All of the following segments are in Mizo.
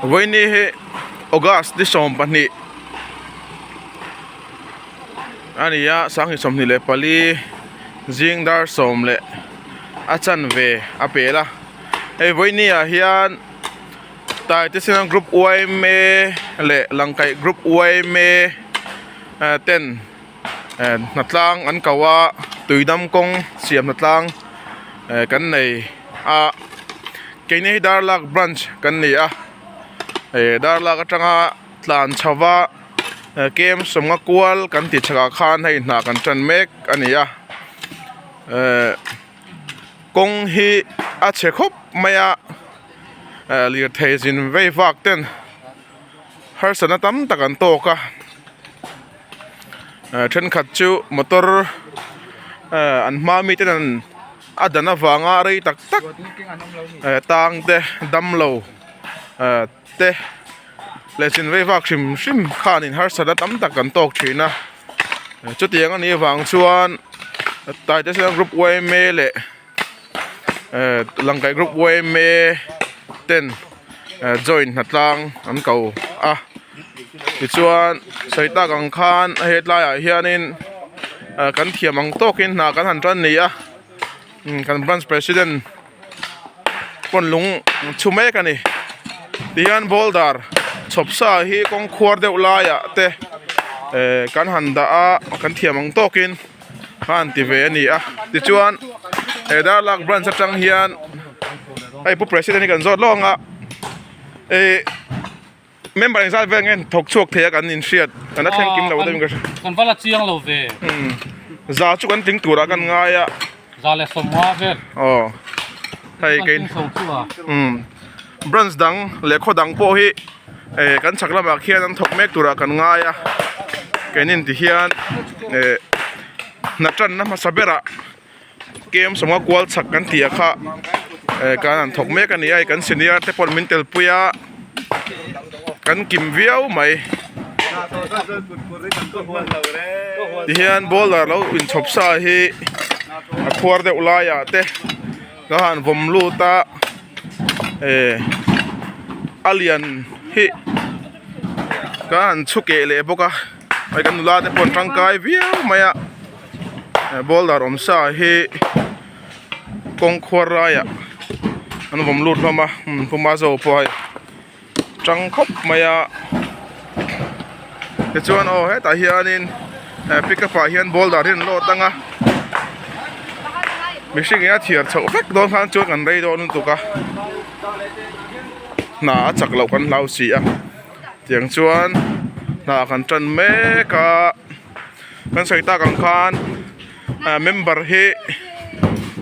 Vawiini hi August ni 12 a ni a sanghnih 24 zing dar sawm leh a chanve a pel a hei vawiini ah hian Taitesena group yma leh Langkaih group yma ten hnatlang an ko a tuidam kawng siam hnatlang kan nei a keini hi darlak branch kan ni a darlak atanga tlan chho va kem sawmnga kual kan tih chhakah khan hei hna kan tan mek a ni a kawng hi a chhe khawp mai a lirthei zin vei vak ten harsatna tam tak an tawk a thenkhat chu motor an hma mi ten an a dan avanga rei tak tak tang te damlo te leh chin vei vak hrim hrim khanin harsatna tam tak an tawk thin a chutiang anih avang chuan Taitesena group yma leh. Langkaih group yma ten join hnatlang an ko a tichuan sawi tak ang khan hetlai ah hianin kan thiam ang tawkin hna kan han tan ni a kan branch president pawn lung chhu mek a ni tihian boulder chhawp sa hi kawng khuar deuh laiah te kan han dah a kan thiam ang tawkin. khan ti ve a ni a tichuan he darlak branch atang hian hei pu president hi kan zawt lawng a ih member engzat vel nge thawk chhuak thei a kan inhriat kan la thleng kim lo deuhin ka hria kan va la chiang lo ve umm za chu kan tling turah kan ngai a za leh sawmnga vel aw hei kan tling chho chu a umm branch dang leh khaw dang pawh hi eh kan chhak lamah khian an thawk mek turah kan ngai a keinin ti hian eh hna tanna hmasa berah kem sawmnga kual chhak kan tih ah kha eh kan han thawk mek a ni a hei kan senior te pawh min tel pui a kan kim viau mai tihian boulder lo inchhawp sa hi a khuar deuh laiah te. Ka han vawm lut a eh a lian hi ka han chhu keh leh bawk a hei kan nula te pawh an tangkai viau mai a boulder awm sa hi kawng khuar laiah an vawm lut hlawm a puma zo pawh hei tang khawp mai a tichuan aw hetah hianin pickup ah hian boulder hi an load ang a mihring in a thiar chhoh vek dawn khan chuan kan rei dawn lutuk a hna a chak loh kan hlau si a tiang chuan hna kan tan mek a kan sawi tak ang khan member hi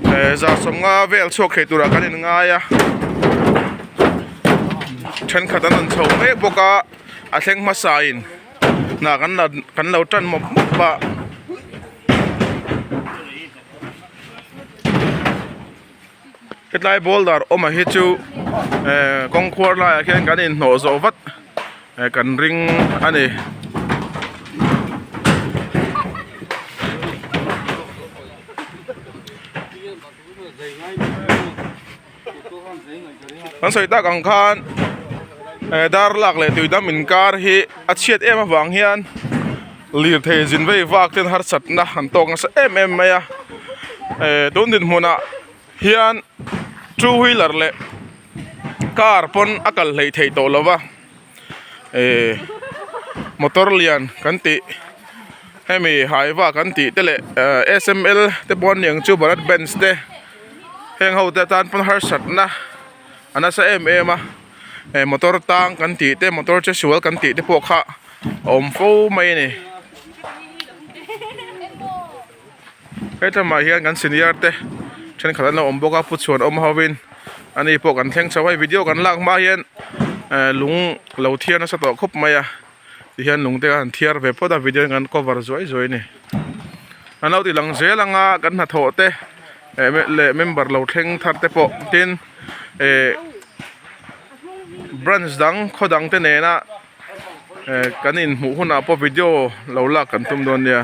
150 vel chhuak thei turah kan inngai a thenkhat an rawn chho mek bawk a a thleng hmasa in hna kan la kan lo tan mawp mawp a. Hetlai boulder awm hi chu kawng khuar laiah khian kan inhnawh zawh vat kan ring a ni. Kan sawi tak ang khan darlak leh tuidam inkar hi a chhiat em avang hian lirthei zin vei vak ten harsatna an tawk nasa em em mai a tun dinhmunah hian two wheeler leh car pawn a kal hleih theih tawh lo va motor lian kan tih hemi hyva kan tih te leh sml te pawh an ni ang chu bharat benz te heng ho te atan pawn harsatna a nasa em em a motor tang kan tih te motor che sual kan tih te pawh kha a awm fo mai a ni. Hetlamah hian kan senior te thenkhat an lo awm bawk a pu chhuan awm ho in ani pawh kan thleng chho a hei video kan lak hma hian lung lo thiar nasa tawh khawp mai a tihian lung te kha an thiar ve phawt a video in kan cover zuai zuai a ni an lo ti lang zel anga kan hnathawh te leh member lo thleng thar te pawh tin branch dang khaw dang te nena. Kan inhmuh hunah pawh video lo lak kan tum dawn nia.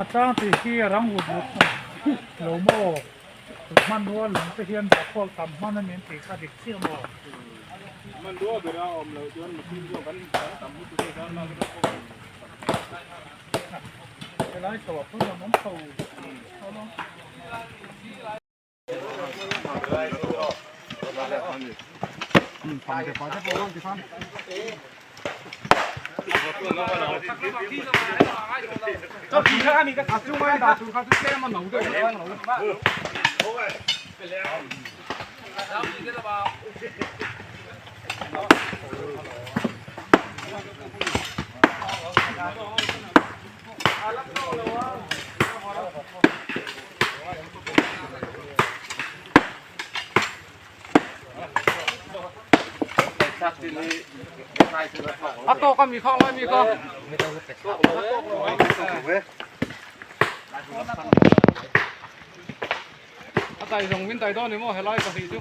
A tlang tih hi a rang vut vut lo maw hmanrua lung te hian bahkhuak tam hman a ni an tih kha dik chiah maw? Hmanrua bera a awm loh chuan mihring zawk an tam lutuk a zar lak erawh pawh Helai chho ah pawh hian an awm chho A tawk a mi kha a mi kha. A tai zawng min tai dawn ni maw helai pahnih chu.